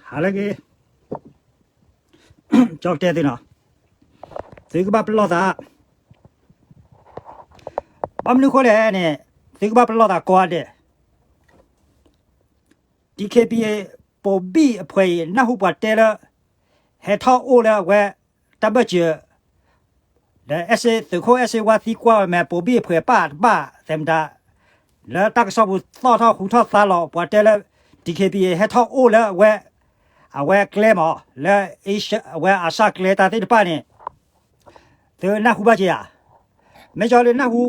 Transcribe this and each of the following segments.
ဟါလၢအဂ့ၤ, ကၠီတဲသုနီၤ, သုကဘၣ်ပလီၢ်သး, ဘၣ်မနုၤအဃိလဲၣ်န့ၣ်, သုကဘၣ်ပလီၢ်သးကိးဂၤဒဲး, DKBA ပိာ်ဘံၣ်အဖှဲးအံၤ နၢ်ဟူပှၤတဲလၢ ဟဲထီၣ်အိၣ်လၢအဝဲ တၢ်ဘၢၣ်စၢၤ ဒီး အဲၣ်စ့ သုးခိၣ်အဲၣ်စ့ဝါသံကွၢ်ဝဲမ့ၢ် ပိာ်ဘံၣ်အဖှဲးပာ်တဘၣ်သဲးမတၤ, လၢတၢ်ကစီၣ်ပူၤသီၣ်ထီၣ်ဟူထီၣ်သါလီၤ ပှၤတဲလၢ DKBA ဟဲထီၣ်အိၣ်လၢအဝဲ, အဝဲကျဲမး လၢ အဝဲအၤစၢ်ကျဲတၢ်သ့ၣ်တဖၣ်န့ၣ်, သုနၢ်ဟူဘၣ်က့ၤဧါ, မ့ၢ်ကၠီလၢနၢ်ဟူ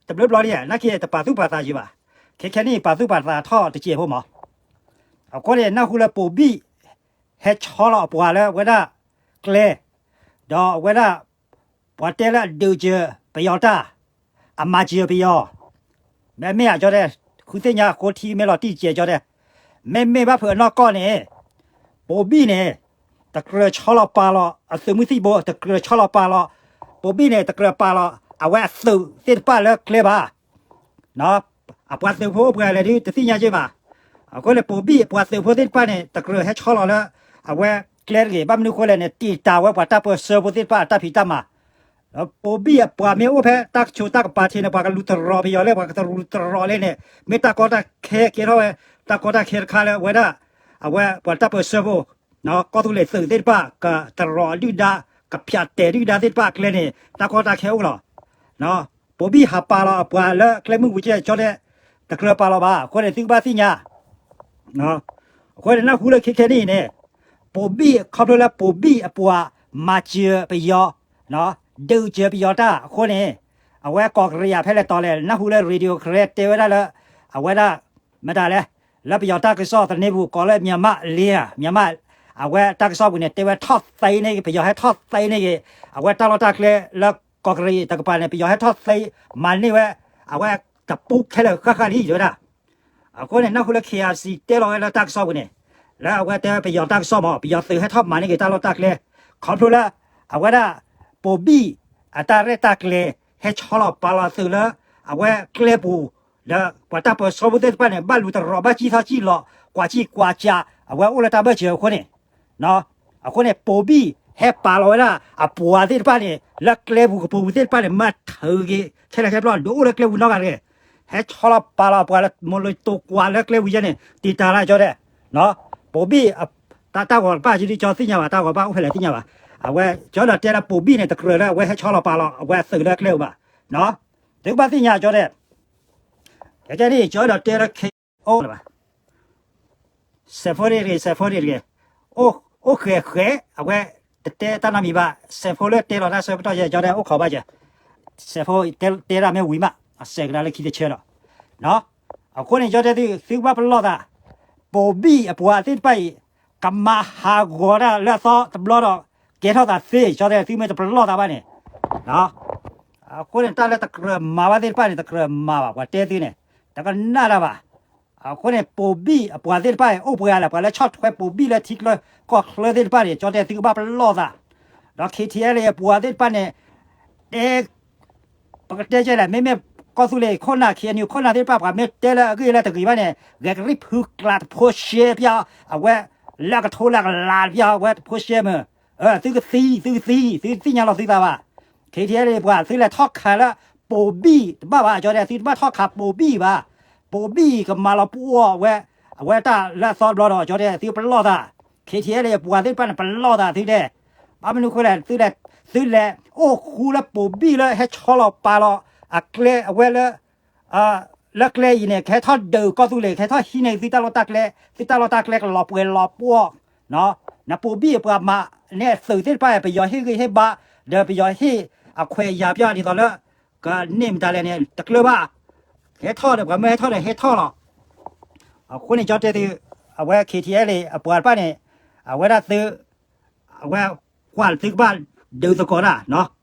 တဘျုးဘျီလံ, နာ်က့တပာ်သူၣ်ပာ်သးယံၤဘၣ်, ခဲခဲနံၣ်ပာ်သူၣ်ပာ်သးထီၣ်တစဲးဖိမး, အဃိန့ၣ် နၢ်ဟူလၢပိာ်ဘံၣ် ဟဲဆီလီၤအပှၤလၢအဝဲဒၣ်ကျဲ, ဒီးအဝဲဒၣ် ပှၤတဲလၢအဒုးစၢၤပယီၤတၢ်, အမၤစၢၤပယီၤ, မ့မ့ၢ်ဧါကၠီတဲ, ဃုသ့ၣ်ညါအဃိထံမ့ၢ်လီၤတံၢ်စဲးကၠီတဲ, မ့မ့ၢ်ဘၣ်ဖုးအနီၢ်ကီၢ်န့ၣ်, ပိာ်ဘံၣ်န့ၣ် တကြၢးဆီလီၤပာ်လီၤအသုးမုၢ်သံၣ်ဘိ, တကြၢးဆီလီၤပာ်လီၤ, ပိာ်ဘံၣ်န့ၣ် တကြၢးပာ်လီၤ အဝဲအသုးသ့ၣ်တဖၣ်လၢကျဲဘၣ် အပှၤသုးဖိအိၣ်ပှဲၤလဲၣ်ဒုး တသ့ၣ်ညါက့ဘၣ်. အဃိန့ၣ် ပိာ်ဘံၣ်အပှၤသုးဖိသ့ၣ်တဖၣ်န့ၣ် တကြၢးဟဲဆီလီၤလၢ အဝဲကျဲတဂ့ၤ, ဘၣ်မနုၤအဃိလဲၣ်န့ၣ် တံာ်တာ်ဝဲပှၤတၢ်ပၢဆှၢဖိသ့ၣ်တဖၣ်အတၢ်ဖံးတၢ်မၤ, ပိာ်ဘံၣ်အပှၤမ့ၢ်အိၣ်ဖဲတၢ်ကဆိးတၢ်ကပၤထံးန့ၣ် ပှၤကလူၤတရီၤပယီၤလဲၣ်, ပှၤကတလူၤတရီၤလဲၣ်န့ၣ် မ့ၢ်တၢ်ကီတၢ်ခဲကဲထီၣ်ဝဲ, တၢ်ကီတၢ်ခဲတခါလၢအဝဲဒၣ်, အဝဲပှၤတၢ်ပၢဆှၢဖိ ကီၢ်သူလ့ၤသုးသ့ၣ်တဖၣ် ကတရီၤဒုၣ်ဒါ, ကဖၠးတဲာ်ဒုၣ်ဒါသ့ၣ်တဖၣ်အကျဲန့ၣ် တၢ်ကီတၢ်ခဲအိၣ်လီၤ. ပိာ်ဘံၣ်ဟးပာ်လီၤအပှၤလၢကျဲမုၢ်ပူၤကဲကၠီတဲ, တကြၢးပာ်လီၤဘၣ်, အဃိန့ၣ် သုကဘၣ်သ့ၣ်ညါ အဃိန့ၣ် နၢ်ဟူလၢခဲခဲနံၣ်အံၤန့ၣ်, ပိာ်ဘံၣ်ခီဖျိလၢပိာ်ဘံၣ်အပှၤမၤစၢၤပယီၤ, ဒုးစၢၤပယီၤတၢ်အဃိန့ၣ်, အဝဲကီၢ်ကရံၣ်ယါဖဲလဲၣ်တီၤလဲၣ် နၢ်ဟူလၢ Radio Karen တဲဝဲဒၣ်လၢ, အဝဲဒၣ်, မတၤလဲၣ်, လၢပယီၤတၢ်ကစီၣ်သန့ပူၤကိးလၢ မြန်မာ့အလင်း, မြန်မာ့, အဝဲတၢ်ကစီၣ်ပူၤန့ၣ် တဲဝဲထီၣ်သ့န့ၢ်ဂ့ၤ, ပယီၤဟဲထီၣ်သ့န့ၢ်ဂ့ၤ, အဝဲတၢ်လီၢ်တၢ်ကျဲလၢကီၢ်ကရံၣ်တကပၤန့ၣ် ပယီၤဟဲထီၣ်သ့, မၤန့ၢ်ဝဲ, အဝဲတပူၤခဲလၢာ်ဃၣ်ဃၣ်လံတဲဝဲဒၣ် အဃိန့ၣ် နၢ်ဟူလၢ KIC တဲလီၤဝဲလၢတၢ်ကစီၣ်ပူၤန့ၣ်, လၢအဝဲတဲဝဲပယီၤတၢ်ကစီၣ်မး ပယီၤသုးဟဲထီၣ်မၤန့ၢ်က့ၤတၢ်လီၢ်တၢ်ကျဲ, ခီဖျိလၢ, အဝဲဒၣ်, ပိာ်ဘံၣ်, အတၢ်ရဲၣ်တၢ်ကျဲၤ, ဟဲဆီလီၤပာ်လီၤသုးလၢ, အဝဲကျဲပူၤ, ဒီးပှၤတၢ်ပၢဆှၢဖိသ့ၣ်တဖၣ်န့ၣ် ဘၣ်လူၤတရီၤဘၣ်စံၣ်ထီၣ်စံၣ်လီၤ, ကွၢ်စံၣ်ကွၢ်စး, အဝဲအိၣ်လၢတၢ်ဘၢၣ်စၢၤအဃိန့ၣ် အဃိန့ၣ် ပိာ်ဘံၣ်ဟဲပာ်လီၤဝဲဒၣ် အပှၤသ့ၣ်တဖၣ်န့ၣ် လၢကျဲပူၤကပူၤပူၤသ့ၣ်တဖၣ်န့ၣ် မၤထုးက့ၤ ခဲလၢာ်ခဲဆ့ ဒုးအိၣ်လၢကျဲပူၤနီတဂၤတဂ့ၤ, ဟဲဆီလီၤပာ်လီၤအပှၤလၢ မိၢ်လၢတိၤကွၢ်လၢကျဲပူၤယဲန့ၣ် တံာ်တာ်လၢကၠီဒဲး, ပိာ်ဘံၣ်, တၢ်ဂီၤတဖၣ်ကၠီသ့ၣ်ညါဘၣ်, တၢ်ဂီၤတဖၣ်အိၣ်ဖဲလဲၣ်သ့ၣ်ညါဘၣ်, အဝဲကၠီဒီးတဲလၢပိာ်ဘံၣ်န့ၣ် တကြၢးလၢအဝဲဟဲဆီလီၤပာ်လီၤ အဝဲအသုးလၢကျဲပူၤဘၣ်, သုကဘၣ်သ့ၣ်ညါကၠီဒဲး, ကဲကဲန့ၣ် ကၠီဒီးတဲလၢ အိၣ်လၢၤဘၣ် စဲးဖိတဂ့ၤ စဲးဖိတဂ့ၤ, အိၣ်ဃဲးဃဲး အဝဲတတဲတၢ်နီတမံၤဘၣ်, စဲးဖိလၢတဲလီၤတၢ်ဆၢကတီၢ်ယဲ ကၠီဒဲးအိၣ်ခိးဘၣ်ယဲ, စဲးဖိတဲတၢ်မ့ၢ်ဝံၤမး အစဲးကဒါလၢခံတဆၢလီၤ, အဃိန့ၣ် ကၠီတဲသု သုကဘၣ်ပလီၢ်သး, ပိာ်ဘံၣ်အပှၤသ့ၣ်တဖၣ်အံၤ ကမၤဟးဂီၤတၢ်လၢအသီတဘျီဒီး ကဲထီၣ်သးသ့, ကၠီတဲသုမ့ၢ်တပလီၢ်သးဘၣ်န့ၣ် အဃိန့ၣ် တၢ်လၢတကြၢးမၤဘၣ်သ့ၣ်တဖၣ်န့ၣ် တကြၢးမၤဘၣ် ပှၤတဲသုန့ၣ် တကနၣ်တၢ်ဘၣ်, အဃိန့ၣ် ပိာ်ဘံၣ်အပှၤသ့ၣ်တဖၣ် အိၣ်ပှဲၤဂၤလဲၣ် ပှၤလၢဆီၣ်ထွဲပိာ်ဘံၣ်လၢထံချၢကီၢ်ချၢသ့ၣ်တဖၣ်န့ၣ် ကၠီတဲသုကဘၣ်ပလီၢ်သး, ဒီး KTLA အပှၤသ့ၣ်တဖၣ်န့ၣ် တဲ ပကတဲကဲလဲၣ် မ့မ့ၢ်ကီၢ်သူလ့ၤခိၣ်နၢ် KNU ခိၣ်နၢ်သ့ၣ်တဖၣ် ပှၤမ့ၢ်တဲလၢအဂ့ၢ်လၢတဂ့ၤဘၣ်န့ၣ် ဂဲၤကရံၣ်ဖုကျးတဖိရှဲပျီ, အဝဲ လၢကထိလၢကလးတပျီ အဝဲတဖိရှဲမုၢ်, သုကသံ သုကသံ သုသ့ၣ်ညါလီၤသုသးဘၣ်, KTLA ပှၤ သုလဲၤထီၣ်ခးလၢ ပိာ်ဘံၣ်တဘၣ်ဘၣ် ကၠီတဲ သုတဘၣ်ထီၣ်ခးပိာ်ဘံၣ်ဘၣ်, ပိာ်ဘံၣ်ကမၤလီၤပှီၢ်ဝဲ, အဝဲတၢ်လၢအသီတဘျီဒီး ကၠီတဲ သုပလီၢ်သး, KTLA ပှၤသ့ၣ်တဖၣ်န့ၣ် ပလီၢ်သးသုတဲ ဘၣ်မနုၤအဃိလဲၣ် သုလဲၤ သုလဲၤအိၣ်ဃူလၢပိာ်ဘံၣ်လၢဟဲဆီလီၤပာ်လီၤ အကျဲအဝဲလၢ လၢကျဲအံၤန့ၣ် ကဟဲထီၣ်ဒုးကီၢ်သူလ့ၤ ကဟဲထီၣ်ဟံးန့ၢ်သုတၢ်လီၢ်တၢ်ကျဲ သုတၢ်လီၢ်တၢ်ကျဲကလီၤပှဲၤလီၤပှီၢ်, နပိာ်ဘံၣ်အပှၤမၤန့ၢ်အသုးသ့ၣ်တဖၣ် ပယီၤဟ့ၣ်ဂံၢ်ဟ့ၣ်ဘါ ဒီးပယီၤဟ့ၣ်အခွဲးအယာ်ပျီဒ်သိးလၢ ကန့ၢ်မတၤလဲၣ်န့ၣ် တကျၢၤဘၣ်, ဟဲထီၣ်ဒီး ပှၤမၢဟဲထီၣ်ဒီးဟဲထီၣ်လီၤ အဃိန့ၣ် ကၠီတဲသု အဝဲ KTLA အပှၤတဖၣ်န့ၣ် အဝဲဒၣ်သု အဝဲကွၢ်သုကဘၣ်ဒုးသကိးတၢ်,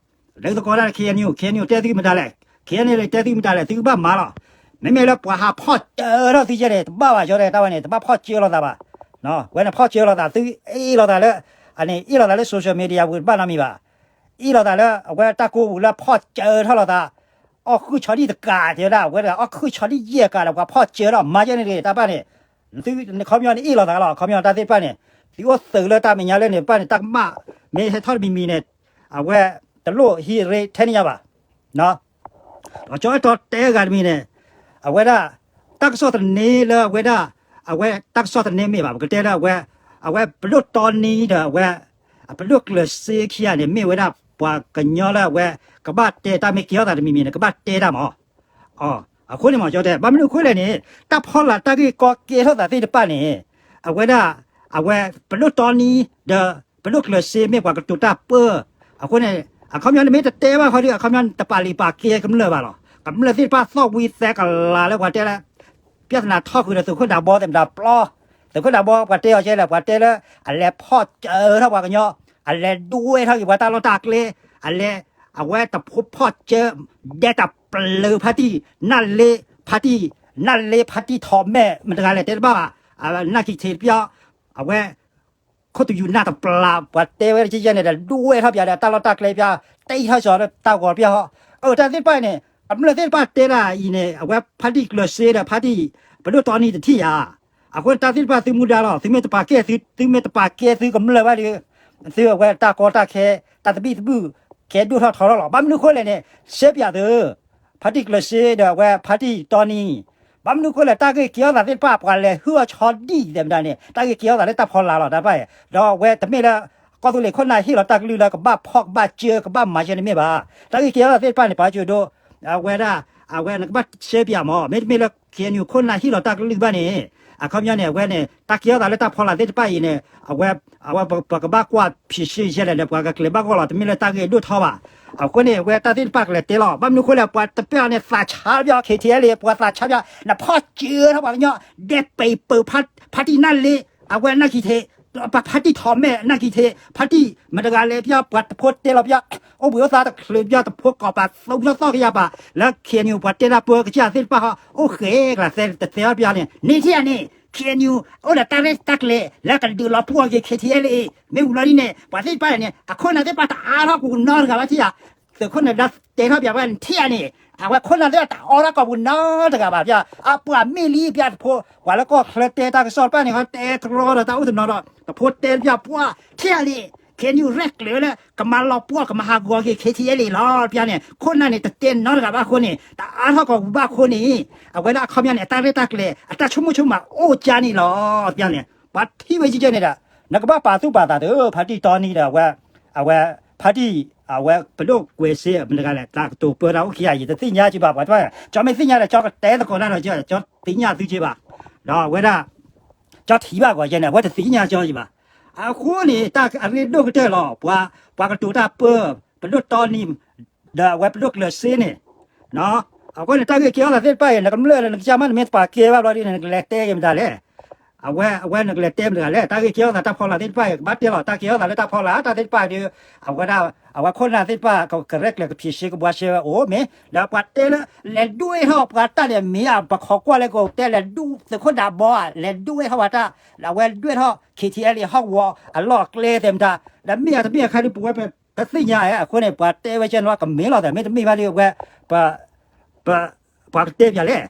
ဒုးသကိးတၢ် KNU, KNU တဲသုမတၤလဲၣ်, KNU တဲသုမတၤလဲၣ် သုကဘၣ်မၤလီၤ. မ့မ့ၢ်လၢပှၤဟးဖီၣ်စၢၤထီၣ်သုယဲန့ၣ် တဘၣ်ဘၣ် ကၠီတဲ တၢ်ဝဲန့ၣ် တဘၣ်ဖီၣ်စၢၤလိာ်သးဘၣ်. ဝဲန့ၣ်ဖီၣ်စၢၤလိာ်သး သုအ့ၣ်လိာ်သးလၢ အန့ၣ်အ့ၣ်လိာ်သးလၢ social media ပူၤတဘၣ်နီတမံၤဘၣ်. အ့ၣ်လိာ်သးလၢအဝဲတၢ်ကိးပူၤလၢဖီၣ်စၢၤထီၣ်လိာ်သး အီၣ်ဃုာ်ဆီဒံၣ်တကး တဲဝဲဒၣ် အဝဲတဂၤ အီၣ်ဃုာ်ဆီဒံၣ်ယဲၢ်ကးဒီး ပှၤဖီၣ်စၢၤထီၣ်မၤယဲန့ၣ်တဂ့ၤ တၢ်ဘၣ်န့ၣ် သုခီပညီန့ၣ်အ့ၣ်လိာ်သးလီၤ ခီပညီတၢ်သ့ၣ်တဖၣ်န့ၣ် သုအိၣ်သုးလၢတၢ်မဲာ်ညါလၢန့ၣ် တဖၣ်န့ၣ် တၢ်ကမၣ်မ့ၢ်ဟဲထီၣ်တမံၤမံၤန့ၣ် အဝဲတလိၣ်ဟံးရ့ထဲန့ၣ်ညါဘၣ်. ဒီးကၠီအဲၣ်တီတဲဂၤတမံၤန့ၣ် အဝဲဒၣ် တၢ်ကစီၣ်သန့လၢအဝဲဒၣ် အဝဲတၢ်ကစီၣ်သန့မ့ၢ်ဘၣ် ပကတဲလၢအဝဲ အဝဲပဒိၣ်တီနံဒီးအဝဲ ပဒိၣ်ကျၢၤစ့ခံဂၤန့ၣ် မ့ၢ်ဝဲဒၣ်ပှၤကညီလၢအဝဲ ကဘၣ်တဲတၢ်မ့ၢ်ကဲထီၣ်သးတမံၤမံၤန့ၣ် ကဘၣ်တဲတၢ်မး အဃိန့ၣ်မး ကၠီတဲ ဘၣ်မနုၤအဃိလဲၣ်န့ၣ် တၢ်ဖီလာ်တၢ်ဂ့ၢ်ကီကဲထီၣ်သးသ့ၣ်တဖၣ်န့ၣ် အဝဲဒၣ် အဝဲပဒိၣ်တီနံ ဒီး ပဒိၣ်ကျၢၤစ့မ့ၢ်ပှၤကတိၤတၢ်ပၢ အဃိန့ၣ် အခီပညီနမ့ၢ်တတဲဘၣ်ဃီဒီး အခီပညီတပာ်လုၢ်ပာ်ကဲကမျၢၢ်ဘၣ်လီၤ. ကမျၢၢ်သ့ၣ်တဖၣ်သီၣ်ဝံသဲကလၤလၢပှၤတဲလၢ ပြဿနာထီၣ်ဃုာ်ဒီးသုးခိၣ်ဒးဘီသ့ၣ်မတၤပျီ သုးခိၣ်ဒးဘီပှၤတဲအီၤကဲလဲၣ် ပှၤတဲလၢ အလဲၤဖီၣ်စၢၤထီၣ်ပှၤကညီ အလဲၤဒွဲၣ်ထီၣ်က့ၤပှၤတၢ်လီၢ်တၢ်ကျဲ အလဲၤ အဝဲတဖိဖီၣ်စၢၤ ဒဲတပျၢၤဖါတံၢ် နၢ်လ့ ဖါတံၢ် နၢ်လ့ဖါတံၢ်ထီးမဲာ် မတၤတဂၤလဲၣ်တဲတဘၣ်ဘၣ် နၢ်ကံၤထံးတပျီ အဝဲ ခိၣ်သူယူၤနၢ်တပျၢၤ ပှၤတဲဝဲကဲကဲန့ၣ်ဒီး ဒွဲၣ်ထီၣ်ပၠးဒီးတၢ်လီၢ်တၢ်ကျဲပၠး တ့ထီၣ်ကၠီၤလၢတၢ်ဂီၤပၠးဟီ အတၢ်သ့ၣ်တဖၣ်အံၤန့ၣ် ကမျၢၢ်သ့ၣ်တဖၣ်တဲဒၣ်အံၤန့ၣ် အဝဲဖါတံၢ်ကျၢၤစ့ဒီးဖါတံၢ် ပဒိၣ်တီနံတထံၣ်ယၤ အဃိန့ၣ်တၢ်သ့ၣ်တဖၣ်သုမူဒါလီၤ သုမ့ၢ်တပာ်ကဲသု သုမ့ၢ်တပာ်ကဲသုကမျၢၢ်ဘၣ်ဒီး သုအဝဲတၢ်ကီတၢ်ခဲ တၢ်သဘံၣ်သဘုၣ် ကဲဒိၣ်ထီၣ်ထီထီၣ်လီၤ ဘၣ်မနုၤအဃိလဲၣ်န့ၣ် ရှဲပၠးသု ဖါတံၢ်ကျၢၤစ့ဒီးအဝဲဖါတံၢ်တီနံ ဘၣ်မနုၤအဃိလဲၣ် တၢ်ဂ့ၢ်ကဲထီၣ်သးသ့ၣ်တဖၣ် ပှၤလဲၤဟုၣ်အီၤဆီဒံၣ်သဲးမတၤန့ၣ် တၢ်ဂ့ၢ်ကဲထီၣ်သးလၢတၢ်ဖီလာ်လီၤ တၢ်တဖၣ်အံၤ ဒီးအဝဲတမ့ၢ်လၢ ကီၢ်သူလ့ၤခိၣ်နၢ်ဟ့ၣ်လီၤတၢ်ကလုၢ်လၢကဘၣ်ဖီၣ်ကဘၣ်စၢၤ ကဘၣ်မၤစၢၤန့ၣ်မ့ၢ်ဘၣ် တၢ်ဂ့ၢ်ကဲထီၣ်သးသ့ၣ်တဖၣ်န့ၣ် ပှၤကၠိၤဒိ အဝဲဒၣ် အဝဲနကဘၣ်ရှဲပၠးမး မ့တမ့ၢ်လၢ KNU ခိၣ်နၢ်ဟ့ၣ်လီၤတၢ်ကလုၢ်ဘၣ်န့ၣ် အခီပညီန့ၣ် အဝဲန့ၣ် တၢ်ကဲထီၣ်သးလၢတၢ်ဖီလာ်သ့ၣ်တဖၣ်အံၤန့ၣ် အဝဲ အဝဲပကဘၣ်ကွၢ်ဖံးဆ့ယဲလဲၣ်ဒီး ပှၤကကျဲၤဘၣ်ဂီၢ်လီၤ တမ့ၢ်လၢတၢ်ဂ့ၢ်ဒိၣ်ထီၣ်ဘၣ် အဃိန့ၣ် အဝဲတၢ်သ့ၣ်တဖၣ်ကလဲၤတဲလီၤ ဘၣ်မနုၤအဃိလဲၣ် ပှၤတဖၣ်န့ၣ် သးဆါပၠး KTLA ပှၤသးဆါပၠး နဖီၣ်စၢၤထီၣ်ပှၤကညီ ဒဲပံာ်ပၢၢ် ဖါတံၢ်နၢ်လ့ အဝဲနၢ်ကံၤထံး ဖါတံၢ်ထီးမဲာ်နၢ်ကံၤထံး ဖါတံၢ်မတၤတဂၤလဲၣ်ပၠး ပှၤတဖိတဲလီၤပၠး အိၣ်ဘှံးအိၣ်သါတချုးပၠး တဖိကိးပာ်သူပျီသီၣ်ကယၤပာ် လၢ KNU ပှၤတဲတၢ်ပၢကစၢ်သ့ၣ်တဖၣ်ဟီ အိၣ်ဃဲကျါသဲတသဲအီၤပၠးန့ၣ် န့ၢ်ထံၣ်ဧါန့ၣ် KNU အိၣ်ဒီးတၢ်ရဲၣ်တၢ်ကျဲၤ လၢကဒုးလီၤပှီၢ်က့ၤ KTLA မ့ၢ်ဝံၤလီၤဒ်န့ၣ် ပှၤသ့ၣ်တဖၣ်န့ၣ် အခိၣ်နၢ်သ့ၣ်တဖၣ်တအါထီၣ်ပူၤနီတဂၤဘၣ် ထံၣ်ဧါ သုးခိၣ်နၢ်ဒါတဲထီၣ်ပၠးဝဲ ထံၣ်ဧါန့ၣ် အဝဲခိၣ်နၢ်သ့ၣ်တဖၣ်တအါထီၣ်ကိာ်ပူၤနီတဂၤဘၣ်ပၠး အပှၤမ့ၢ်လံပၠးတဖိ ပှၤလၢကီၢ်ချၢတဲတၢ်ကစီၣ်တဖၣ်န့ၣ် ဟီတဲတရီဒီးတၢ်အိၣ်တနီၤဒီး တဖိတဲပၠးပှၤ ထံၣ်ဧါန့ၣ် KNU ရဲၣ်ကျဲၤလၢ ကမၤလီၤပှီၢ်ကမၤဟးဂီၤက့ၤ KTLA လီၤပၠးန့ၣ် ခိၣ်နၢ်န့ၣ် တတဲနီတဂၤဘၣ်အဃိန့ၣ် တအါထီၣ်ကိာ်ပူၤဘၣ်အဃိန့ၣ် အဝဲဒၣ်အခီပညီန့ၣ် အတၢ်ရဲၣ်တၢ်ကျဲၤ အတၢ်ဆိကမိၣ်ဆိကမးအိၣ်ကၠါန့ၣ်လီၤပၠးန့ၣ် ပှၤထံၣ်ဝဲကဲကဲန့ၣ်ဒီး နကဘၣ်ပာ်သူၣ်ပာ်သးသု ဖါတံၢ်တီနံဒီး အဝဲ အဝဲ ဖါတံၢ် အဝဲပဒိၣ်ကွဲးစ့မတၤတဂၤလဲၣ် တၢ်ကတိၤပၢတၢ်အိၣ်ခံဂၤအံၤ တသ့ၣ်ညါက့ၤဘၣ် ပှၤတဖၣ် ကၠီမ့ၢ်သ့ၣ်ညါဒီး ကၠီကတဲသကိးတၢ်ဒီး ကၠီသ့ၣ်ညါသုက့ၤဘၣ် ဒီးအဝဲဒၣ် ကၠီထံၣ်ဘၣ်ဂီၤကဲန့ၣ် အဝဲတသ့ၣ်ညါကၠီက့ၤဘၣ် အဃိန့ၣ် တၢ်အရ့ဒိၣ်ကတၢၢ်လီၤ ပှၤ ပှၤကတိၤတၢ်ပၢ ပဒိၣ်တီနံ ဒီးအဝဲပဒိၣ်ကျၢၤစ့န့ၣ် အဃိန့ၣ် တၢ်ဂ့ၢ်ကဲထီၣ်သးသ့ၣ်တဖၣ်အံၤ နကမျၢၢ်လၢနကစၢ်မး နမ့ၢ်တပာ်ကဲဘၣ်ဘျီဒ်န့ၣ် နကလဲၤတဲက့ၤမတၤလဲၣ် အဝဲ အဝဲနကလဲၤတဲမတၤလဲၣ် တၢ်ဂ့ၢ်ကဲထီၣ်သးတၢ်ဖီလာ်သ့ၣ်တဖၣ်အံၤ ကဘၣ်တဲလီၤ တၢ်ကဲထီၣ်သးလၢတၢ်ဖီလာ် တၢ်သ့ၣ်တဖၣ်ဒီး အဝဲဒၣ် အဝဲခိၣ်နၢ်သ့ၣ်တဖၣ် ကရဲၣ်ကျဲၤကဖံးဆ့ကဘှါရှဲဝဲအိၣ်မ့ၢ် ဒီးပှၤတဲလၢ လဲၤဒွဲၣ်ထီၣ်ပှၤတၢ်န့ၣ်မ့ၢ်ဧါ ပခိးကွၢ်လၢကအိၣ်တဲလဲၤဒုးသုးခိၣ်ဒးဘီဧါ လဲၤဒွဲၣ်ထီၣ်ပှၤတၢ် အဝဲဒွဲၣ်ထီၣ် KTLA ဟီၣ်ကဝီၤအလီၢ်အကျဲသဲးမတၤ ဒီးမ့ၢ်ဧါတမ့ၢ်အခါဒီး ပဝဲပတသ့ၣ်ညါဧါ အဃိန့ၣ် ပှၤတဲဝဲကဲန့ၣ် ကမ့ၢ်လီၤသး မ့တမ့ၢ်ဘၣ်ဒီး အဝဲ ပ ပှၤကတဲပၠးလဲၣ်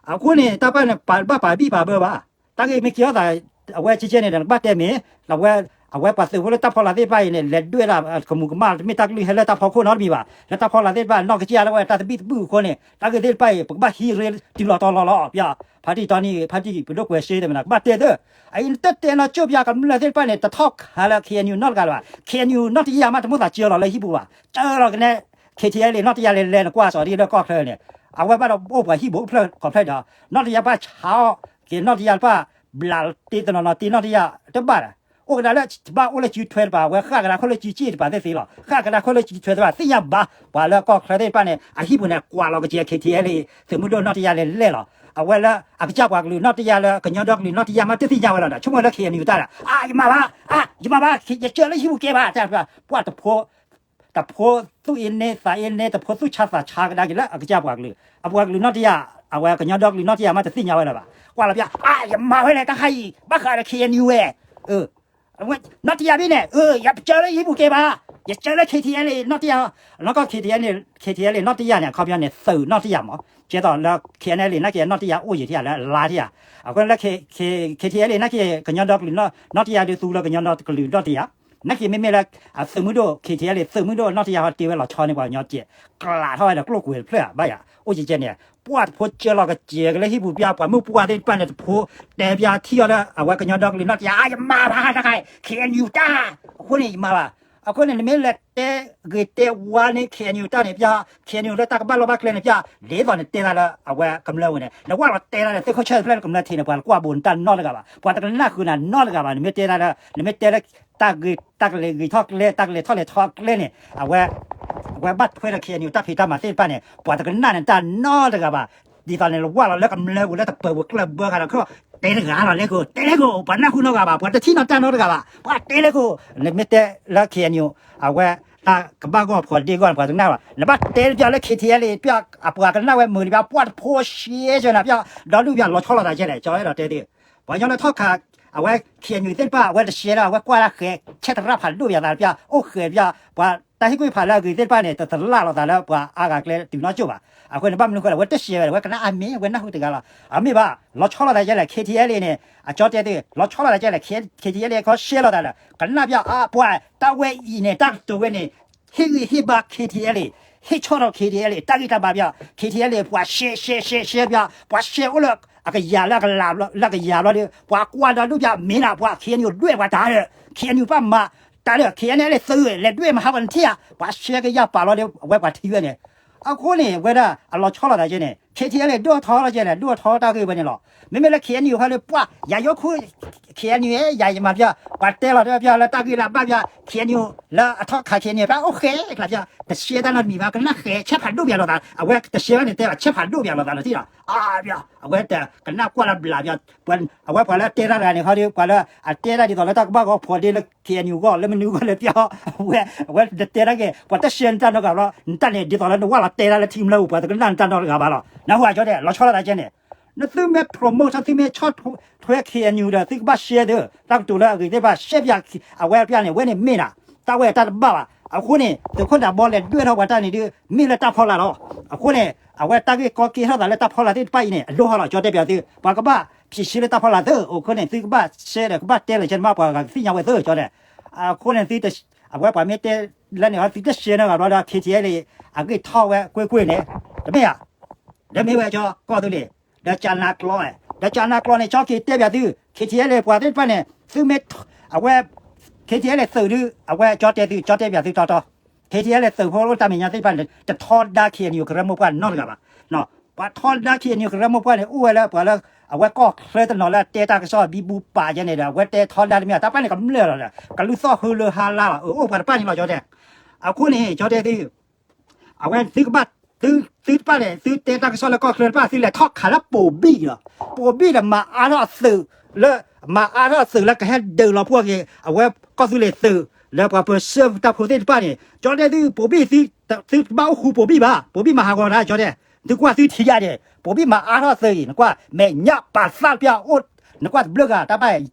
အဃိန့ၣ် တၢ်တဖၣ်န့ၣ် ပဘၣ်ပာ်ဘံၣ်ပာ်ဘၢဘၣ် တၢ်ဂ့ၢ်မ့ၢ်ကဲထီၣ်သး အဝဲကဲကဲန့ၣ်ဒီး နကဘၣ်တဲမ့ၢ် အဝဲ အဝဲပှၤသုးဖိလၢတၢ်ဖီလာ်သ့ၣ်တဖၣ်အံၤန့ၣ် လဲၤဒွဲၣ်ဒၣ်ကမူၤကမၣ် တမ့ၢ်တၢ်ကလုၢ်ဟဲလၢတၢ်ဖီခိၣ်နီတမံၤဘၣ် လၢတၢ်ဖီလာ်သ့ၣ်တဖၣ် နီၢ်ကစၢ်လၢဝဲတၢ်သဘံၣ်သဘုၣ်အဃိန့ၣ် တၢ်ဂ့ၢ်သ့ၣ်တဖၣ်အံၤ ပကဘၣ်ဟံးရ့တုၤလီၤတီၤလီၤလီၤ ပၠး ဖါတံၢ်တီနံ ဖါတံၢ်ပဒိၣ်ကွဲးစ့သ့ၣ်မနၤ ကဘၣ်တဲသ့ အအံၤနတတဲနီကၠိပၠး ကမျၢၢ်သ့ၣ်တဖၣ်န့ၣ် တထီၣ်ခးလၢ KNU နီတဂၤလၢၤဘၣ် KNU နီတယၢ်မး တမိၣ်သးစၢလီၤလၢဟံၣ်ပူၤဘၣ် စၢလီၤကနဲ KTLA နီတယၢ်လဲၤလဲၤ နကွၢ်စီၤဒ်လၢကီၢ်ချၢန့ၣ် အဝဲဘၣ်ဒီးအိၣ်ပှၤဟံၣ်ပူၤဖျၢၣ်ကီၢ်ဖျၢၣ်ဒီး နီတယၢ်ဘၣ်ဆါအီၤက့ၤ နီတယၢ်တဖၣ် ဘျးတ့တနီၤနီၤတ့ နီတယၢ်တဘၣ်ဒီး အိၣ်ကဒါလၢ ဘၣ်အိၣ်လၢစုထွဲတပၤ အဝဲဃၣ်ကဒါခိၣ်လၢစုစ့ၣ်တပၤသ့ၣ်သ့ၣ်လီၤ ဃၣ်ကဒါခိၣ်လၢစုထွဲတပၤ သ့ၣ်ညါဘၣ် ပှၤလၢကီၢ်ချၢသ့ၣ်တဖၣ်န့ၣ် အဟံၣ်ပူၤန့ၣ် ကွၢ်လီၤကစဲး KTLA သုးမုၢ်ဒိၣ်နီတယၢ်လဲၤလဲၤလီၤ အဝဲလၢအကစၢ်ပှၤကလုာ်နီတယၢ်လၢကညီဒီကလုာ်နီတယၢ်မးတသ့ၣ်ညါဝဲလီၤဒီး ဆိကမိၣ်လၢ KNU တၢ်ဒီး အါ ယမၤဘၣ် အါ ယမၤဘၣ် ယစၢလၢဟံၣ်ပူၤကဲဘၣ် တၢ်ပှၤတဖိ တဖိသူၣ်အ့န့သးအ့န့ တဖိသူၣ်ဆါသးဆါကဒါက့ၤလၢအကစၢ်ပှၤကလုာ် အပှၤကလုာ်နီတယၢ် အဝဲကညီဒီကလုာ်နီတယၢ်မးတသ့ၣ်ညါဝဲလၢၤဘၣ် ကွၢ်လီၤပၠး အါ ယမၤဝဲလဲၣ် တၢ်ခါအံၤ ဘၣ်ဃးဒီး KNU ဝဲ နီတယၢ်ဘၣ်န့ၣ် ယပစၢလၢဟံၣ်ပူၤကဲဘၣ် ယဆၢလၢ K T L A နီၢ်တယၢ်, နီၢ်ကီၢ် K T L A, K T L A နီၢ်တယၢ်န့ၣ် အခီပညီန့ၣ် သုးနီၢ်တယၢ်မး, ကဲသိးလၢ K N L A နာ်က့နီၢ်တယၢ်အိၣ်ယံၤထံၣ်ဧါ လၢအလါထံၣ်ဧါ, အဃိလၢ K, K, K T L A နာ်က့ ကညီဒီကလုာ်နီၢ်တယၢ်ဒုးသူလၢကညီဒီကလုာ်နီၢ်တယၢ်, နာ်က့မ့မ့ၢ်လၢ အသုးမုၢ်ဒိၣ် K T L A သုးမုၢ်ဒိၣ်နီၢ်တယၢ်ဟီတ့ဝဲလီၤဆီန့ၣ် ပှၤကညီကဲးကျးထီၣ်ဝဲဒီးကျိၣ်ကွဲးတဖျၢၣ်ဧါ ဘၣ်ယၤ အိၣ်ကဲကဲန့ၣ် ပှၢ်တဖိကၢလီၤကစဲးကလၢဟံၣ်ပူၤပျၢ် ပှၤမုၣ်ပှၢ်သ့ၣ်တဖၣ်န့ၣ် တဖိတဲပျၢ်ထံၣ်အီၤလၢ အဝဲကညီဒီကလုာ်နီၢ်တယၢ် အါ ယမၤဘၣ်တခါ K N U တၢ်, အဃိန့ၣ် ယမၤဘၣ်, အဃိန့ၣ် နမ့ၢ်လဲၤတဲဂ့ၤတဲဝါန့ၢ် K N U တၢ်န့ၣ်ပျၢ် K N U လၢတၢ်ကဘၣ်လီၢ်ဘၣ်ကျဲန့ၣ်ပျၢ် ဒ်သိးနတဲတၢ်လၢအဝဲကမျၢၢ်ဝဲန့ၣ် နဝဲလီၤတဲတၢ်လၢသုးခိၣ်ဆၢၣ်တဖျၢၣ်လၢကမျၢၢ်ထံးန့ၣ် ပှၤတကွၢ်ဘိးနတၢ်နီတဂၤဘၣ်, ပှၤတကနၣ်ဃုာ်နၤနီတဂၤဘၣ်, နမ့ၢ်တဲတၢ်လၢ နမ့ၢ်တဲလၢ တၢ်ဂ့ၤ တၢ်ကလဲၤဂ့ၤထီၣ်ကျဲ တၢ်ကလဲၤထီၣ်လဲၤထီကျဲန့ၣ် အဝဲ အဝဲဘၣ်ထွဲဒီး K N U တၢ်ဖံးတၢ်မၤသ့ၣ်တဖၣ်န့ၣ် ပှၤတကနၣ်နတၢ်နီတဂၤဘၣ်, ဒ်သိးန့ၣ်လၢဝဲလီၤလၢကမျၢၢ်ပူၤလၢတပၢၤပူၤကျၢၢ်ဘၢခါဒီး တဲတဂၤလီၤလဲၣ်ကိး တဲလဲၣ်ကိး ပှၤနၢ်ဟူနီတဂၤဘၣ်, ပှၤတထံၣ်နီတၢ်နီတဂၤဘၣ်, ပှၤတဲလဲၣ်ကိး နမ့ၢ်တဲလၢ K N U အဝဲ တၢ်ကဘၣ်ဂီၢ်ဖှီၣ်ဒ့ဂီၢ်န့ၣ် ပှၤတကနၣ်ဘၣ်, နဘၣ်တဲလၢပျၢ်လၢ K T L A ပျၢ် အပှၤကနၣ်ဝဲမုာ်လံပျၢ် ပှၢ်တဖိရှဲဆၢနၤပျၢ် ဒီဒူၣ်ပျၢ်လီၤဆီလိာ်သးကဲလဲၣ် ကၠီအဲၣ်ဒိးတဲသု ပှၤကညီလၢထီၣ်ခး အဝဲ K N U သ့ၣ်တဖၣ် အဝဲတရှဲလၢအဝဲကွၢ်တၢ်ဃဲၤ ဆဲးသရၣ်ဖးဒိၣ်ပၠးသးတပျၢ် အိၣ်ဃဲၤတပျၢ် ပှၤတၢ်ဟ့ၣ်ကူၣ်ဟ့ၣ်ဖးလၢအဂ့ၤသ့ၣ်တဖၣ်န့ၣ် တသလၣ်လိာ်သးလၢပှၤအါဂၤကျဲတုၤနီၢ်ကၠိၣ်ဘၣ်. အဃိန့ၣ်ဘၣ်မနုၤဃိလဲၣ် အဝဲတရှဲဝဲ အဝဲကနၣ်အါမ့ၢ် အဝဲနၢ်ဟူတဂၤလီၤ. အမ့ၢ်ဘၣ် လီၤဆီလိာ်သးကဲလဲၣ် K T L A န့ၣ် အကၠီတဲသု လီၤဆီလိာ်သးကဲလဲၣ် K T L A ခီရှဲလိာ်သးဒီး ကနၣ်ပျၢ်အါ ပှၤတၢ်ဝဲအံၤန့ၣ် တၢ်ကတိၤဝဲန့ၣ် ဟ့ၣ်ဂံၢ်ဟ့ၣ်ဘါ K T L A ဟ့ၣ်ဆီၣ်ထီၣ် K T L A တၢ်ဂံၢ်တၢ်ဘါပျၢ် K T L A ပှၤရှဲရှဲရှဲရှဲပျၢ် ပှၤရှဲအိၣ်လၢအကယၤလၢအကလးဘျီ လၢအကယၤဘျီဒီး ပှၤကွၢ်ဒီဒူၣ်ပျၢ်မ့ၢ်နၤ ပှၤ K N U ဒွဲၣ်ပှၤတၢ်ဒီး K N U ဘၣ်မၤတၢ်ဒီး K N L A သုးလဲၤဒွဲၣ်မဟါပှၤနထံၣ်ဧါ ပှၤရှဲကယၢ်ပာ်လီၤဒီး အဝဲပှၤထံၣ်ဝဲန့ၣ် အဃိန့ၣ် ဝဲဒၣ်အလီၤဆီလိာ်သးကဲန့ၣ် K T L A ဒိၣ်ထီၣ်လီၤကဲန့ၣ် ဒိၣ်ထီၣ်တၢ်ဂ့ၢ်ဝဲန့ၣ်လီၤ. မ့မ့ၢ်လၢ K N U ခီလၢပှၢ် ယၤယိခိၣ် K N U ယၤယမၤပျၢ် ပှၤတဲလီၤတၢ်ပျၢ်လၢတၢ်ဂ့ၢ်လၢအဘၣ်ပျၢ် K N U လၢအထီၣ်ခး K N U တၢ်အိၣ်ဃဲကျးပျၢ် တရှဲတၢ်နီတမံၤဘၣ် ကနၣ်ဃဲ ဆဲးဖးဒိၣ်ပၠးလိာ်သး အဝဲတရှဲဘၣ်န့ၣ်တဲဘၣ် ဆဲးဖးဒိၣ်ပၠးလိာ်သးလီၤတံၢ်လီၤ အါပျၢ် အဝဲတကနၣ်ကွၢ်လၢဘျးပျၢ် အဝဲပှၤလၢတဲတၢ်တဂၤန့ၣ် ခီဒီး ပှၤလၢအတဲတၢ်ဒ်သိးလၢတၢ်ကဘၣ်ဂီၤဖှီၣ်ဒ့လၢ K N U ဂီၢ် လၢမနုၤဂီၢ်လၢပျၢ် အဝဲ အဝဲတတဲတၢ်က့ၤ ပှၤတရှဲနတၢ်နီတဂၤဘၣ်လီၤ နတၢ်န့ၣ် ဒ်သိးလၢနဝဲလီၤတဲတၢ်လၢထံကမျၢၢ်ပူၤ ပှၤတကနၣ်နတၢ်နီတဂၤဘၣ်လီၤ နၢ်ဟူဧါ ကၠီတဲ လီၤဆီလိာ်သးကဲန့ၣ် နသုမ့ၢ် promote သုမ့ၢ်ဆီၣ်ထွဲ K N U ဒီး သုကဘၣ်ရှဲသု တၢ်ကတိၤလၢအဂ့ၤသ့ၣ်တဖၣ် ရှဲပၠး အဝဲပျၢ်န့ၣ် ဝဲန့ၣ်မ့ၢ်နၤ တၢ်ဝဲတၢ်တဘၣ်ဘၣ်. အဃိန့ၣ် သုးခိၣ်ဒးဘီလဲၤဒွဲၣ်ထီၣ်ပှၤတၢ်န့ၣ်ဒုး မ့ၢ်လၢတၢ်ဖီလာ်လီၤ. အဃိန့ၣ် အဝဲတၢ်ဂ့ၢ်ကီက့ၤထီၣ်သးလၢတၢ်ဖီလာ်သ့ၣ်တဖၣ်အံၤန့ၣ် အဒိၣ်ဟီလီၤ ကၠီတဲပၠးသု ပှၤကဘၣ် ဖြေရှင်း လၢတၢ်ဖီလာ်သု အဃိန့ၣ် သုကဘၣ်ရှဲဒီး ကဘၣ်တဲလၢကဲန့ၣ်မး ပှၤဂၤကသ့ၣ်ညါဝဲသု ကၠီတဲ အဃိန့ၣ် သု အဝဲပှၤမ့ၢ်တဲလၢန့ၣ် သုတရှဲနီတဂၤဘၣ်ဒီး K T L A အဂ့ၢ်ထီၣ်ဝဲကွ့ၢ်ကွ့ၢ်န့ၣ် တမ့ၢ်ဧါ ဒီးမ့ၢ်ဝဲကၠီကီၢ်သူလ့ၤ ဒီးကၠနါကျီ ဒီးကၠနါကျီန့ၣ် ကၠီက့ၤတဲပၠးသု K T L A ပှၤသ့ၣ်တဖၣ်န့ၣ် သုမ့ၢ် အဝဲ K T L A သုးဒု အဝဲကၠီတဲသု ကၠီတဲပၠးသုတီတီ K T L A သုးဖိအိၣ်တၢ်မဲာ်ညါသ့ၣ်တဖၣ်န့ၣ် တထီဒါ K N U ကရၢမိၢ်ပှၢ်နီတဂၤဘၣ်. ပှၤထီဒါ K N U ကရၢမိၢ်ပှၢ်န့ၣ် အိၣ်ဝဲလၢပှၤလၢ အဝဲကီၢ်ချၢတနီၤလၢအတဲတၢ်ကစီၣ်ဘံဘူပာ်ယဲန့ၣ်ဒီး အဝဲတဲထီဒါတမ့ၢ် တၢ်ပၢ်န့ၣ်ကမျၢၢ်လီၤဒီး ကလူၤသီၣ်ဟူလၢဟါလါလီၤ အအိၣ်ပှၤတပၢ်န့ၣ်လီၤ ကၠီတဲ အဃိန့ၣ် ကၠီတဲသု အဝဲသုကဘၣ် သု သုတပၣ်န့ၣ် သုတဲတၢ်ကစီၣ်လၢကီၢ်ချၢတပၣ် သုလဲၤထီၣ်ခးလၢပိာ်ဘံၣ်လီၤ. ပိာ်ဘံၣ်ဒီးမၤအါထီၣ်အသုးလၢ မၤအါထီၣ်အသုးလၢကဟဲဒုးလီၤဖှီၣ်က့ၤ အဝဲကီၢ်သူလ့ၤသုး ဒီးပှၤပၢၤဆှၢတၢ်ဖိသ့ၣ်တပၣ်န့ၣ် ကၠီတဲသု ပိာ်ဘံၣ်သု သုတဘၣ်အိၣ်ဃူပိာ်ဘံၣ်ဘၣ် ပိာ်ဘံၣ်မၤဟးဂီၤတၢ် ကၠီတဲ သုကွၢ်သုထံၣ်ယါဒဲး ပိာ်ဘံၣ်မၤအါထီၣ်အသုးအံၤ နကွၢ် မဲာ်ညါပာ်သၣ်ပျၢ်အိၣ် နကွၢ်တဘျုးဂၤတၢ်ပၢ်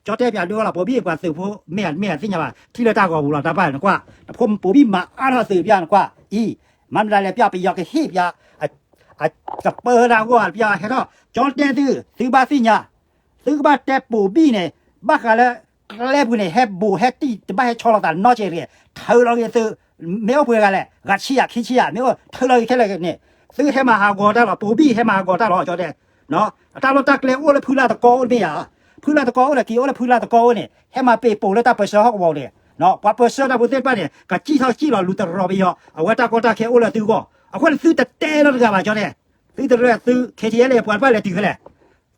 ကၠီတဲပၠးဒိလီၤ ပိာ်ဘံၣ်ပှၤသုးဖိ မ့ၢ်မ့ၢ်သ့ၣ်ညါဘၣ် ထံၣ်လၢတၢ်ဂီၤပူၤလီၤ တၢ်ပၢ် နကွၢ် နဖိပိာ်ဘံၣ်မၤအါထီၣ်သုးပျၢ် နကွၢ် အံၤ မၤမတၤလဲၣ်ပျၢ် ပယီၤကဟ့ၣ်ပျၢ် အကပၢတၢ်ဂီၢ်ပျၢ်ဟဲထီၣ် ကၠီတဲသု သုဘၣ်သ့ၣ်ညါ သုကဘၣ်တဲပိာ်ဘံၣ်န့ၣ် ဘၣ်ဃးလၢ ကျဲပူၤန့ၣ် ဟဲဘိးဟဲတံၢ် တဘၣ်ဟဲဆီလီၤသးနီတစဲးတဂ့ၤ ထုးလီၤက့ၤသုး မ့ၢ်အိၣ်ပှဲၤဂၤလဲၣ် ဂၤဆံယၤ ခံဆံယၤ မ့ၢ်အိၣ် ထုးလီၤက့ၤခဲလၢာ်န့ၣ် သုဟဲမၤဟးဂီၤတၢ်လီၤ ပိာ်ဘံၣ်ဟဲမၤဟးဂီၤတၢ်လီၤ ကၠီတဲ တၢ်လီၢ်တၢ်ကျဲအိၣ်လၢဖုလၢ်သကီအိၣ်တမ့ၢ်ဧါ ဖုလၢ်သကီအိၣ်ဒီးက့ၤအိၣ်လၢဖုလၢ်သကီအိၣ်န့ၣ် ဟဲမၤပ့ၤပိာ်လၢတၢ်ပၢဆှၢဟီၣ်ကဝီၤန့ၣ် ပှၤပၢဆှၢတၢ်ဖိသ့ၣ်တဖၣ်န့ၣ် ကစံၣ်ထီၣ်စံၣ်လီၤလူၤတရီၤပယီၤ အဝဲတၢ်ကီတၢ်ခဲအိၣ်လၢသုဂီၢ် အဃိန့ၣ်သုတတဲလီၤတဂၤဘၣ် ကၠီတဲ သုတရၢသု K T L A ပှၤတဖၣ်လဲၤတုၤဖဲလဲၣ်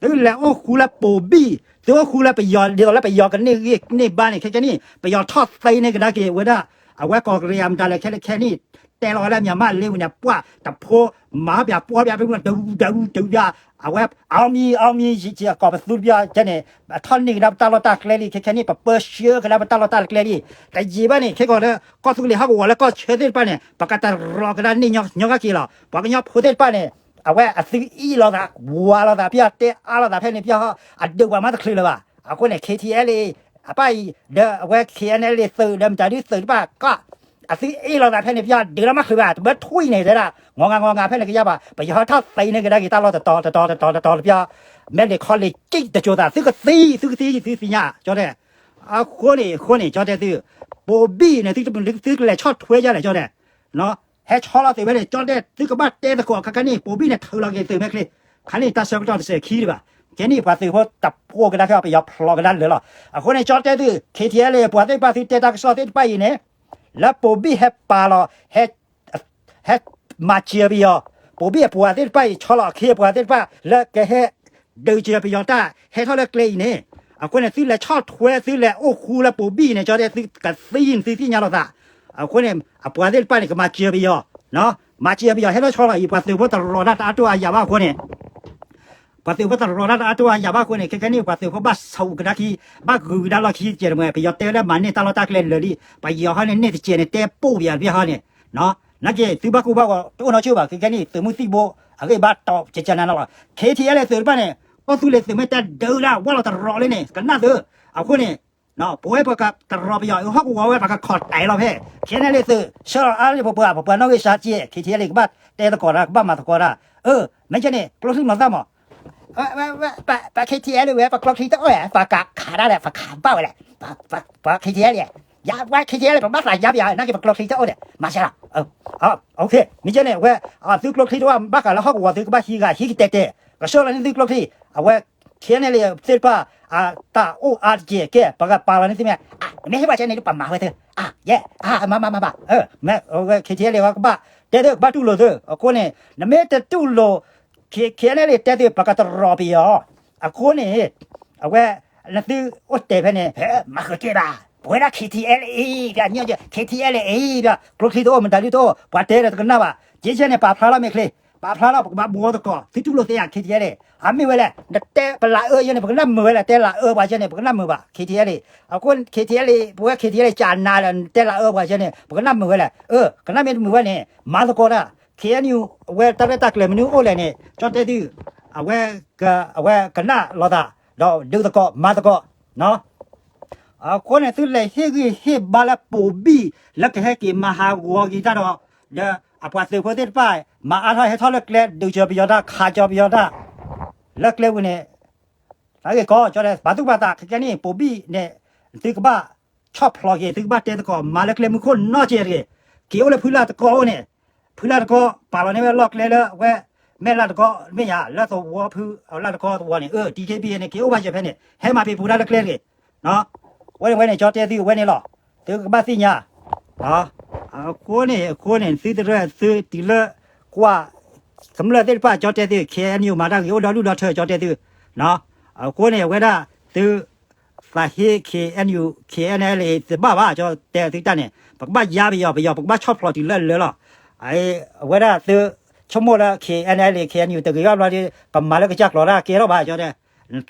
သုလဲၤအိၣ်ဃူလၢပိာ်ဘံၣ် သုအိၣ်ဃူလၢပယီၤ ဒ်သိးလၢပယီၤကန့ၢ်ဂံၢ်န့ၢ်ဘါန့ၣ် ခဲကဲန့ၣ် ပယီၤထီၣ်သ့န့ၢ်ကဒါက့ၤဝဲဒၣ် အဝဲကီၢ်ကရံၣ်အမတၤလဲၣ်ခဲလၢာ်ခဲနံၣ် တဲလီၤဝဲလၢ မြန်မာ့အလင်း ဝံၤန့ၣ် ပှၢ်တဖိ မၤပျးပှီပျး ပဒူဒူဒူဒူပျး အဝဲ အောင်မြင် အောင်မြင် ယကီၢ်ပသူပျး ကဲန့ၣ် ထီၣ်န့ၢ်ကဒါပတၢ်လီၢ်တၢ်ကျဲလံ ခဲခဲနံၣ် ပပၢဆှၢကဒါပတၢ်လီၢ်တၢ်ကျဲလံ တယံာ်ဘၣ်န့ၣ် ခဲကီးလၢ ကီၢ်သူလ့ၤဟီၣ်ကဝီၤလၢကီၢ်ဆၢသ့ၣ်တဖၣ်န့ၣ် ပကတရီၤကဒါန့ၢ်ညီညီကက့ၤလီၤ ပှၤကညီဖိသ့ၣ်တဖၣ်န့ၣ် အဝဲအသုအံၣ်လိာ်သး ဝၤလိာ်သး ပျၢ်တဲအါလိာ်သးဖဲန့ၣ် ပျၢ်ဟီၣ် အဒုးပှၤမၤတချုးလၢၤဘၣ် အဃိန့ၣ် K T L A အပၢ်အံၤ ဒီးအဝဲ K N L A သုး ဒီးမတၤဒုးသုးတဖၣ်ကီၢ် အသုအ့ၣ်လိာ်သးဖဲန့ၣ် ပယီၤဒုးလီၤမးဃုာ်ဘၣ် တဘၣ်ထွံၣ်န့ၣ်တဲဒၣ် ငီငါငီငါဖဲန့ၣ်ကယါဘၣ် ပယီၤဟဲထီၣ်သံန့ၢ်ကဒါက့ၤတၢ်လီၢ်တတီၤတတီၤတတီၤတတီၤတပျီ မဲာ်န့ၣ်ခီလ့ၣ်ကံၣ်တစိၤသး သုကသံ သုကသံ သုသ့ၣ်ညါ ကၠီတဲ အဃိန့ၣ် အဃိန့ၣ် ကၠီတဲသု ပိာ်ဘံၣ်န့ၣ် သုကလဲၤဆီၣ်ထွဲယါလဲၣ် ကၠီတဲ ဟဲဆီလီၤသ့ၣ်ဝဲန့ၣ် ကၠီတဲ သုကဘၣ်တဲသကိး ခဲကနံၣ် ပိာ်ဘံၣ်န့ၣ် ထုးလီၤက့ၤသုးမဲာ်ချ့ ခါန့ၣ် တၢ်ဆၢကတီၢ်တစဲးခံဒံးဘၣ် ခဲကနံၣ် ပှၤသုးဖိတဖိကဒါခဲ ပယီၤဖျိးကဒါလၢာ်လီၤ အဃိန့ၣ် ကၠီတဲသု ခ့ထံအဲလ့ ပှၤသ့ၣ်တဖၣ်သုတဲတၢ်ကစီၣ်သ့ၣ်တဖၣ်အံၤန့ၣ် လၢပိာ်ဘံၣ်ဟဲပာ်လီၤ ဟဲ ဟဲမၤစၢၤပယီၤ ပိာ်ဘံၣ်အပှၤသ့ၣ်တဖၣ်အံၤ ဆီလီၤအခ့အပှၤသ့ၣ်တဖၣ် လၢကဟဲ ဒုးစၢၤပယီၤတၢ် ဟဲထီၣ်လၢကျဲအံၤန့ၣ် အဃိန့ၣ် သုလဲၤဆီၣ်ထွဲ သုလဲၤအိၣ်ဃူလၢပိာ်ဘံၣ်န့ၣ် ကၠီတဲ သုကသံန့ၣ် သုသ့ၣ်ညါလိာ်သး အဃိန့ၣ် အပှၤသ့ၣ်တဖၣ်န့ၣ် ကမၤစၢၤပယီၤ မၤစၢၤပယီၤ ဟဲထီၣ်ဆီလီၤအံၤ ပှၤသုးဖိတရီးတၢ်တအါတိၢ်အါယၤဘၣ်အဃိန့ၣ် ပှၤသုးဖိတရီးတၢ်တအါတိၢ်အါယၤဘၣ်အဃိန့ၣ် ခဲကနံၣ် ပှၤသုးဖိဘၣ်ဆူးကဒါခံ ဘၣ်ဂုၤကဒါလီၢ်ခံကဲးတမံၤ ပယီၤတဲလၢမၤန့ၢ်တၢ်လီၢ်တၢ်ကျဲလၢာ်လံ ပယီၤဟီန့ၣ် န့ၢ်တစဲးန့ၣ် တဲပိာ်ပယီၤတဘ့ၣ်ဟီန့ၣ် နာ်က့ သုဘၣ်ကူဘၣ်ဂီၤ တအိၣ်နီတဆၢဘၣ် ခဲကနံၣ် သုးမုၢ်သံၣ်ဘိ အဂ့ၢ်ဘၣ်တီကကနၤနီၤလီၤ ခ့ထံအဲလ့ သုးတဖၣ်န့ၣ် ကီၢ်သူလ့ၤသုးမ့ၢ်တဲဒုးဒၣ် ဝၢ်လီၤတရီးလံန့ၣ် ကနၣ်သု အဃိန့ၣ် ပဝဲပကတရီးပယီၤအဟီၣ်ကဝီၤဝဲ ပကခီၣ်တဲာ်လီၤဖဲ ခ့န့ၣ်လ့ သုး ဆှၢလီၤအါလၢပပှၤ ပပှၤနီၣ်ဂံၢ်စါက့ ခ့ထံအဲလ့ ကဘၣ်တဲသကိးတၢ် ကဘၣ်မၤသကိးတၢ် အၢ မ့ၢ်ကဲန့ၣ် ကျိချံမျိာ်သၣ်မး ပ ခ့ထံအဲလ့ ဝဲ ပကျိချံတအိၣ်ဧါ ပကခးတၢ်လဲၣ် ပခးဘၣ်ဝဲလဲၣ် ပ ခ့ထံအဲလ့ ယၤ ပှၤခ့ထံအဲလ့ ပဘၣ်သးယါပယီၤ နာ်က့ ပကျိချံတအိၣ်ဒီး မၤစၢၤလီၤ မ့ၢ်ကဲန့ၣ် အဝဲ သုကျိချံတအိၣ် ဘၣ်ဃးလၢဟီၣ်ကဝီၤသုကဘၣ်ဟံးဂၤဟံးကတဲာ်တဲာ် ကဆှၢလီၤန့ၢ်သုကျိချံ အဝဲ ခ့န့ၣ်လ့ သ့ၣ်တဖၣ် တၢ်အိၣ်အါတက့ၢ်ကဲ ပကပာ်လီၤန့ၢ်သုမ့ၢ် နမ့ၢ်ဟ့ၣ်ဘၣ်ကဲန့ၣ် ပမၤဝဲသု ယဲ မၤမၤမၤမၤ မ့ၢ်ဝဲ ခ့ထံအဲလ့ ဝဲကဘၣ် တဲသုကဘၣ်တူၢ်လိာ်သု အဃိန့ၣ် နမ့ၢ်တတူၢ်လိာ် ခ့န့ၣ်လ့ တဲသု ပကတရီးပယီၤ အဃိန့ၣ် အဝဲ နသုအိၣ်တဲာ်ဖဲန့ၣ် မၤဃုာ်က့ၤဘၣ် ပဝဲဒၣ် ခ့ထံအဲလ့ ပညီ ခ့ထံအဲလ့ ပကျိချံတအိၣ် မတၤဒုတအိၣ် ပှၤတဲဒီးတကနၣ်ဘၣ် က့ဆဲန့ၣ် ပာ်ဖျါလီၤမ့ၢ်ချ့ ပာ်ဖျါလီၤ ပကဘၣ်ဘှီသကိး သုတူၢ်လိာ်သ့ဧါ ခ့ထံအဲလ့ အမ့ၢ်ဝဲလဲၣ် နတဲပလးအၢယဲန့ၣ် ပကနၣ်မုာ်ဝဲလဲၣ် တဲလးအၢပှၤယဲန့ၣ် ပကနၣ်မုာ်ဘၣ် ခ့ထံအဲလ့ အဃိ ခ့ထံအဲလ့ ပဝဲ ခ့ထံအဲလ့ ကနၤလၢနတဲလးအၢပှၤယဲန့ၣ် ပကနၣ်မုာ်ဝဲလဲၣ် အၢ ကနၣ်မ့ၢ်တမုာ်ဝဲန့ၣ် မၤသကိးတၢ် ခ့အဲၣ်ယူၣ် အဝဲတၢ်ရဲၣ်တၢ်ကျဲၤမနုၤအိၣ်လဲၣ်န့ၣ် ကၠီတဲသု အဝဲ အဝဲကနၣ်လိာ်သး ဒီးဒုးသကိးမၤသကိး အဃိန့ၣ် သုလဲၤဟ့ၣ်ဂံၢ်ဟ့ၣ်ဘါလၢပိာ်ဘံၣ် လၢကဟဲက့ၤမၤဟးဂီၤက့ၤတၢ်ဒီး ဒီးအပှၤသုးဖိသ့ၣ်တဖၣ် မၤအါထီၣ်ဟဲထီၣ်လၢကျဲ ဒုးစၢၤပယီၤတၢ် ခးကၠီပယီၤတၢ် လၢကျဲဝံၤန့ၣ် တၢ်ဂ့ၢ်ကီ ကၠီတဲ ပာ်သူၣ်ပာ်သး ခဲကနံၣ် ပိာ်ဘံၣ်န့ၣ် သုကဘၣ်ဆီၣ်ဖျိးက့ၤ သုကဘၣ်တဲသကိးမၤလၢကျဲမုၢ်ခိၣ်နီၢ်ကဲတဂ့ၤ က့ၤအိၣ်လၢဖုလၢ်တကီအိၣ်န့ၣ် ဖုလၢ်တကီ ပာ်လီၤန့ၢ်ဝဲလီၢ်ကျဲလၢအဝဲ မဲၢ်လၢ်တကီ မ့ၢ်ယၤ လၢသဝီဖု အလၢ်တကီသဝီန့ၣ် အၢ DKBA န့ၣ် က့ၤအိၣ်ဘၣ်စၢၤဖဲန့ၣ် ဟဲမၤပ့ၤပူၤတၢ်လၢကျဲတဂ့ၤ ဝဲန့ၣ်ဝဲန့ၣ် ကၠီတဲသုဝဲန့ၣ်လီၤ သုကဘၣ်သ့ၣ်ညါ အဃိန့ၣ် အဃိန့ၣ် သုတရၢၢ်သုတုၤလၢ ကွၢ် ကမျၢၢ်သ့ၣ်တဖၣ် ကၠီတဲသု KNU မၤတၢ်ဂ့ၤအိၣ်ဒီဒူၣ်ဒီထၢ ကၠီတဲသု အဃိန့ၣ် အဝဲဒၣ် သု သးဟ့ KNU KNLA တဘၣ်ဘၣ် ကၠီတဲသုတၢ်န့ၣ် ပကဘၣ်ယါပယီၤ ပယီၤ ပကဘၣ်ဆီၣ်ဖျိးတုၤလၢအလၢာ်လီၤ အဝဲဒၣ်သု ဆိကမိၣ်လၢ KNLA KNU တဂ့ၤဘၣ်ဘျီဒီး ပမၤလၢကစၢ်ကျိၤတၢ်ကဲထီၣ်ဘၣ် ကၠီတဲ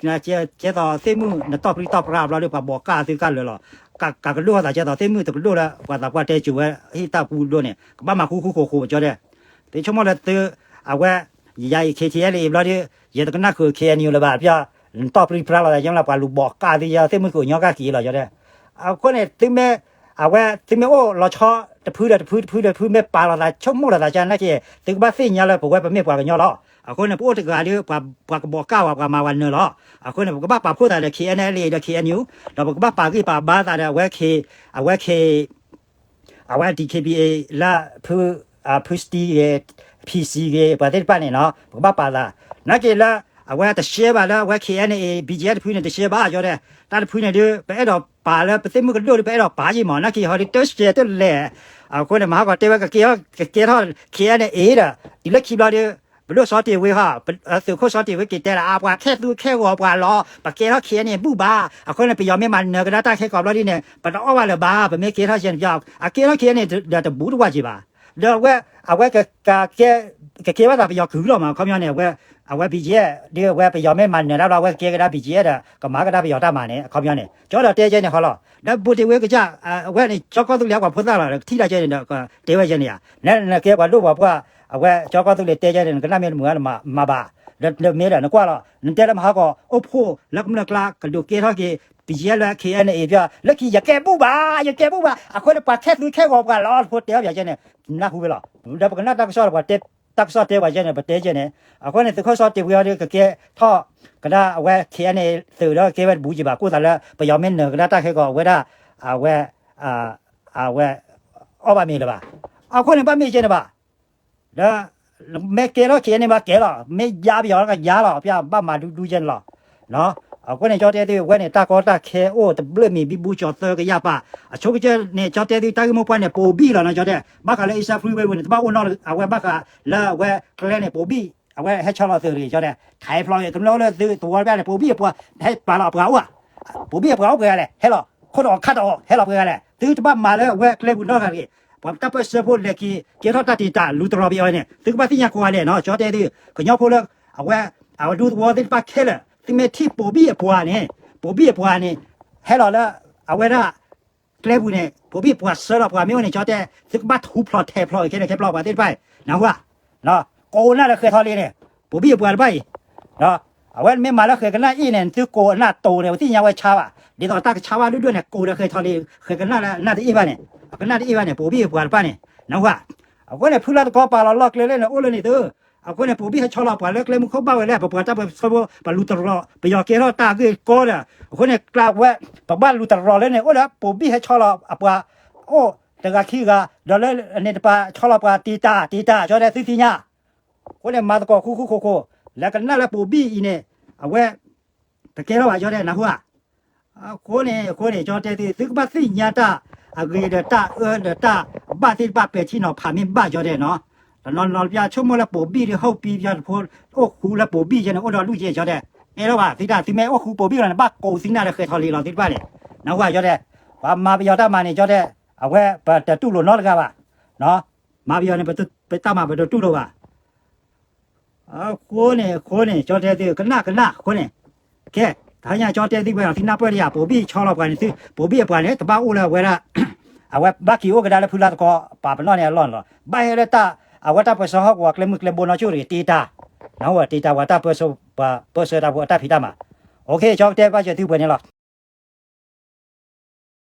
ကဲသိးသ့ၣ်မုၣ်နတီၢ်ပြံတီၢ်ပြါဘျီဒီး ပှၤဘိးကၢ်သုကၢ်လၢာ်လီၤ ကးကဒိၣ်ထီၣ်သး ကဲသိးသ့ၣ်မုၣ်တကဒိၣ်လၢ ပှၤသးပှၢ်တဲစိၤဝဲ ဟ့ၣ်တၢ်ပူၤဒိၣ်န့ၣ် ကဘၣ်မၤဃူဃူဃီၤဃီၤ ကၠီတဲ သုဆိကမိၣ်လၢသု အဝဲ ယၤအံၤ KTLA ဘျီဒီး ယတကနၣ်ဃုာ် KNU လၢၤဘၣ် ပျီ နတီၢ်ပြံပြါလီၤသး ယဲလၢပှၤလူၤ ဘိးကၢ်သု ယသ့ၣ်မုၣ်ကညီကၢ်က့ၤလီၤ ကၠီတဲ အဃိန့ၣ် သုမ့ၢ် အဝဲ သုမ့ၢ်အိၣ်လီၤဆီ တဖုဒီးတဖု တဖုဒီးတဖု မ့ၢ်ပာ်လီၤသး ဆိကမိၣ်လီၤသး ကၠီ နာ်က့ သုကဘၣ်သ့ၣ်ညါလၢပဝဲပမ့ၢ်ပှၤကညီလီၤ အဃိန့ၣ် ပအိၣ်တဂၤဒီး ပှၤကဘိးကၢ်ဝဲ ပှၤမၤဝဲနၢၤလီၤ အဃိန့ၣ် ပကဘၣ်ပာ်ဖှိၣ်သးဒီး KNLA ဒီး KNU ဒီးပကဘၣ်ပာ်ဂံၢ်ပာ်ဘါသးဒီး အဝဲ K အဝဲ K အဝဲ DKBA လၢ ဖု ဖုစတံဂ့ၤ PC ဂ့ၤ ပှၤသ့ၣ်တဖၣ်န့ၣ်နီၤ ပကဘၣ်ပာ်သး နာ်က့လၢ အဝဲတရှဲဘၣ်လၢအဝဲ KNA BGF တဖုန့ၣ် တရှဲဘၣ် ကၠီတဲ တၢ်တဖုန့ၣ်ဒုး ပအဲၣ်ဒိးပာ်လၢပသ့ၣ်မုၣ်ကဒိၣ်ဒီး ပအဲၣ်ဒိးပာ်ယံာ်မး နာ်က့ဟီဒုး တရှဲတလဲၣ် အဃိန့ၣ် မဟါကီးတဲဝဲကကဲထီၣ် ကကဲထီၣ် KNA ဒီး တုၤလၢခံဘျီဒီး ပဒိၣ်စီတ့ၢ်ဝ့ဟီ သုးခိၣ်စီတ့ၢ်ဝ့က့ၤတဲလၢ အပှၤခဲသူခဲဂီၤပှၤလီၤ ပကဲထီၣ် KNA ဘူၣ်ဘၣ် အဃိန့ၣ် ပယီၤမ့ၢ်မၤနၢၤကဒါတၢ်ခဲကိာ်ဘျီဒ်န့ၣ် ပတအီၣ်ဘၣ်လၢၤဘၣ် ပမ့ၢ်ကဲထီၣ် KNA ပယီၤ အကဲထီၣ် KNA ဒီးတဘူးတဝၢ်က့ၤဘၣ် ဒီးအဝဲ အဝဲ ကကဲဘၣ်သးပယီၤကုၢ်လီၤမး အခီပညီန့ၣ် အဝဲ အဝဲ BGF ဒီးအဝဲပယီၤမ့ၢ်မၤနၢၤတၢ်ဘျီ အဝဲကကဲကဒါ BGF ဒီး ကမၤကဒါပယီၤတၢ်မၤန့ၣ် အခီပညီန့ၣ် ကၠီဒီးတဲကဲန့ၣ်ဟီလီၤ ဒီးဘူးတ့ၢ်ဝ့ကစၢ် အဝဲန့ၣ် ကၠီကီၢ်သူလ့ၤအပှၤဖိသၣ်လီၤ ကထံၣ်တၢ်ကဲန့ၣ်ဒီး တဲဝဲကဲန့ၣ်ဧါ နကဲပှၤဒိၣ်ပှၤပှၢ် အဝဲကၠီကီၢ်သူလ့ၤတဲကဲန့ၣ် နကနၣ်မ့ၢ်တမုာ်မၤဘၣ် ဒီးမ့ၢ်ဒီးနကွၢ်လီၤ နတဲလၢမဟါကီး အိၣ်ဖှိၣ်လၢကမျၢၢ်ကျါ ကဒိးကဲထီၣ်က့ၤ ပယဲလၢ K N A ပျီ လၢခံယကဲဘူၣ်ဘၣ် ယကဲဘူၣ်ဘၣ် အဃိန့ၣ် ပှၤခဲသုခဲဂီၤပှၤလီၤဖိတဲအီၤပယဲန့ၣ် နၢ်ဟူဝဲလီၤ. ဒီးပကနၣ်တၢ်ကစီၣ်ဒီးပှၤတဲ တၢ်ကစီၣ်တဲပှၤယဲန့ၣ် ပတဲယဲန့ၣ် အဃိန့ၣ် သုးခိၣ်စီတ့ၢ်ဝံၤအီၤဒီး ကကဲထီၣ်ကဒါအဝဲ K N A သုးဒီးကဲဝဲတဘူးက့ဘၣ် ကိၣ်သးလၢပယီၤမ့ၢ်နၢၤကဒါတၢ်ခဲကီး အဝဲဒၣ် အဝဲ အဝဲ အီၣ်ဘၣ်မ့ၤလၢၤဘၣ်. အဃိန့ၣ် ဘၣ်မ့ၢ်ကဲန့ၣ်ဘၣ် ဒီး မ့ၢ်ကဲထီၣ် K N A ဘၣ်ကဲလီၤ မ့ၢ်ယါပယီၤကယါလီၤ ပျီဘၣ်မၤဒူဒူယဲန့ၣ်လီၤ. အဃိန့ၣ် ကၠီတဲသု အဝဲန့ၣ် တၢ်ကီတၢ်ခဲအိၣ်တဘျၢၣ်မံၤ ဘံဘူကၠီၤသၢကယၢ်ပာ် အဆိကတၢၢ်န့ၣ် ကၠီတဲသု တၢ်ဂ့ၢ်မိၢ်ပှၢ်န့ၣ် ပိာ်ဘံၣ်လီၤနီၤ ကၠီတဲ ဘၣ်ဃးလၢ Asia Freeway ပူၤန့ၣ် တဘၣ်အိၣ်နီတဂၤ အဝဲဘၣ်ဃးလၢအဝဲကျဲန့ၣ် ပိာ်ဘံၣ် အဝဲဟဲဆီလီၤသုးတဂ့ၤ ကၠီတဲ ထဲဖျီကမျၢၢ်အိၣ်လၢသုသဝီတဖၣ်န့ၣ် ပိာ်ဘံၣ်အပှၤ ဟဲပာ်လီၤအပှၤအိၣ်ဧါ ပိာ်ဘံၣ်အပှၤအိၣ်ပှဲၤဂၤလဲၣ် ဟဲလီၤ ခိၣ်တအီၤခါတအီၤ ဟဲလီၤပှဲၤဂၤလဲၣ် သုတဘၣ်မၤလၢအဝဲကျဲပူၤနီတဂၤတဂ့ၤ ပှၤတၢ်ပၢၢ်ဆၢဖိလဲၤက့ၤ ကဲထီၣ်တၢ်တ့ၢ်တၢ်လူၤတရီၤပယီၤန့ၣ် သုကဘၣ်သ့ၣ်ညါကိးဂၤဒဲးနီၤ ကၠီတဲသု ကညီဖိလၢ အဝဲ အဝဲဒူသဝီသ့ၣ်တဖၣ်ခဲလၢာ် သုမ့ၢ်ထံၣ်ပိာ်ဘံၣ်အပှၤန့ၣ် ပိာ်ဘံၣ်အပှၤန့ၣ် ဟဲလီၤလၢ အဝဲဒၣ် ကျဲပူၤန့ၣ် ပိာ်ဘံၣ်အပှၤဆှၢလီၤပှၤမ့ၢ်အိၣ်န့ၣ် ကၠီတဲ သုကဘၣ်ထူဖျိးထဲဖျိးခဲန့ၣ် ခဲဖျိးပှၤသ့ၣ်တဖၣ် နၢ်ဟူဧါ ကိးနၢ်လၢဃဲၤထီလ့န့ၣ် ပိာ်ဘံၣ်အပှၤတဖၣ်အံၤ အဝဲမ့ၢ်မၤလၢဃဲၤကနၣ်အ့ၣ်န့ၣ် သုကိးအနၢ်တိၤန့ၣ် ပသ့ၣ်ညါဝဲဆါဘၣ် ဒ်သိးတၢ်ကဆါဘၣ်ဒိၣ်ဒိၣ်န့ၣ် ကိးဒီးဃဲၤထီလ့ ဃဲၤကနၣ်လၢအနၢ်တအ့ၣ်ဘၣ်န့ၣ် အကနၣ်တအ့ၣ်ဘၣ်န့ၣ် ပိာ်ဘံၣ်အပှၤတဖၣ်န့ၣ် နၢ်ဟူဧါ အဃိန့ၣ် ဖုလါသကီပာ်လီၤလီၢ်ကျဲလၢန့ၣ် အိၣ်လၢန့ၣ်သု အဃိန့ၣ် ပိာ်ဘံၣ်ဟဲဆီလီၤပှၤလၢကျဲမုၢ်ခိၣ်ဘၣ်ဝဲလဲၣ် ပပှၤတၢ်ပၢၢ်ဆၢဖိ ပလူၤတရီၤ ပယီၤကဲထီၣ်တၢ်ဂ့ၢ်ကီဒီး အဃိန့ၣ် ကျးဝဲ ပဘၣ်လူၤတရီၤလၢန့ၣ် အိၣ်လၢပိာ်ဘံၣ်ဟဲဆီလီၤအပှၤ အိၣ်တဂၤခံဂၤ ဒီးလၢအန့ၣ်တပၤဆီလီၤပှၤတ့တၢ် တ့တၢ် ကၠီတဲသုသ့ၣ်ညါ အဃိန့ၣ် မၤသကိးဃူဃူဃိးဃိး လၢကနၣ်လၢပိာ်ဘံၣ်အံၤန့ၣ် အဝဲ တကဲထီၣ်ဘၣ် ကၠီတဲ နၢ်ဟူဧါ အဃိန့ၣ် အဃိန့ၣ် ကၠီတဲသု သုကဘၣ်သ့ၣ်ညါတၢ်အဂ့ၤဒီးတၢ်အၢဒီးတၢ်ဘၣ်သ့ၣ်တဖၣ်ပဲာ်ထံနီၤဖးမ့ၢ်ဘၣ် ကၠီတဲနီၤ တနီၤနီၤပျီဆိကမိၣ်လၢပိာ်ဘံၣ်ဒီး ဟီၣ်ပံပျီတဖိ အိၣ်ဃူလၢပိာ်ဘံၣ်ကဲန့ၣ် အိၣ်ဒီးဒူၣ်ကဲ ကၠီတဲ အဲၣ်ဒိးဘၣ်သ့ၣ်တၢ် သုမ့ၢ်အိၣ်ဃူပိာ်ဘံၣ်လီၤန့ၣ် ဘၣ်ကိးသ့ၣ်နၢ်ဒီးဃဲၤထီလ့လီၤသ့ၣ်တဖၣ်န့ၣ် နၢ်ဟူဧါ ကၠီတဲ ပှၤမၤပယီၤတၢ်မၤန့ၣ် ကၠီတဲ အဝဲပတတူၢ်လိာ်နီတဂၤဘၣ် မၤပယီၤန့ၣ် ပတၢ်မၤပတတူၢ်လိာ်ဘၣ် အဃိန့ၣ် အဃိန့ၣ် ကၠီတဲသု ကနၣ် ကနၣ် အဃိန့ၣ် ကဲ တဟါညါကၠီတဲသုဝဲ သုနၢ်ပၢၢ်တယၤ ပိာ်ဘံၣ်ဆီလီၤပှၤန့ၣ်သု ပိာ်ဘံၣ်အပှၤန့ၣ် တဘၣ်အိၣ်လၢအဝဲဒၣ် အဝဲဘၣ်က့ၤအိၣ်ကဒါလၢဖုလါသကီပာ်ပနီၣ်န့ၣ်အလီၢ်န့ၣ်လီၤ. ဘၣ်ဟဲလၢတၢ် အဝဲတၢ်ပၢၢ်ဆၢဟီၣ်ကဝီၤကျဲမုၢ်ကျဲဘိနီၢ်ကၠိၣ်တဂ့ၤ တ့တၢ် နၢ်ဟူဧါ တ့တၢ်ပှၤတၢ်ပၢၢ်ဆၢ ပှၤပၢၢ်ဆၢတၢ်ဖိအတၢ်ဖံးတၢ်မၤ အ ကၠီကတဲဘၣ်စၢၤသုပှဲၤန့ၣ်လီၤ.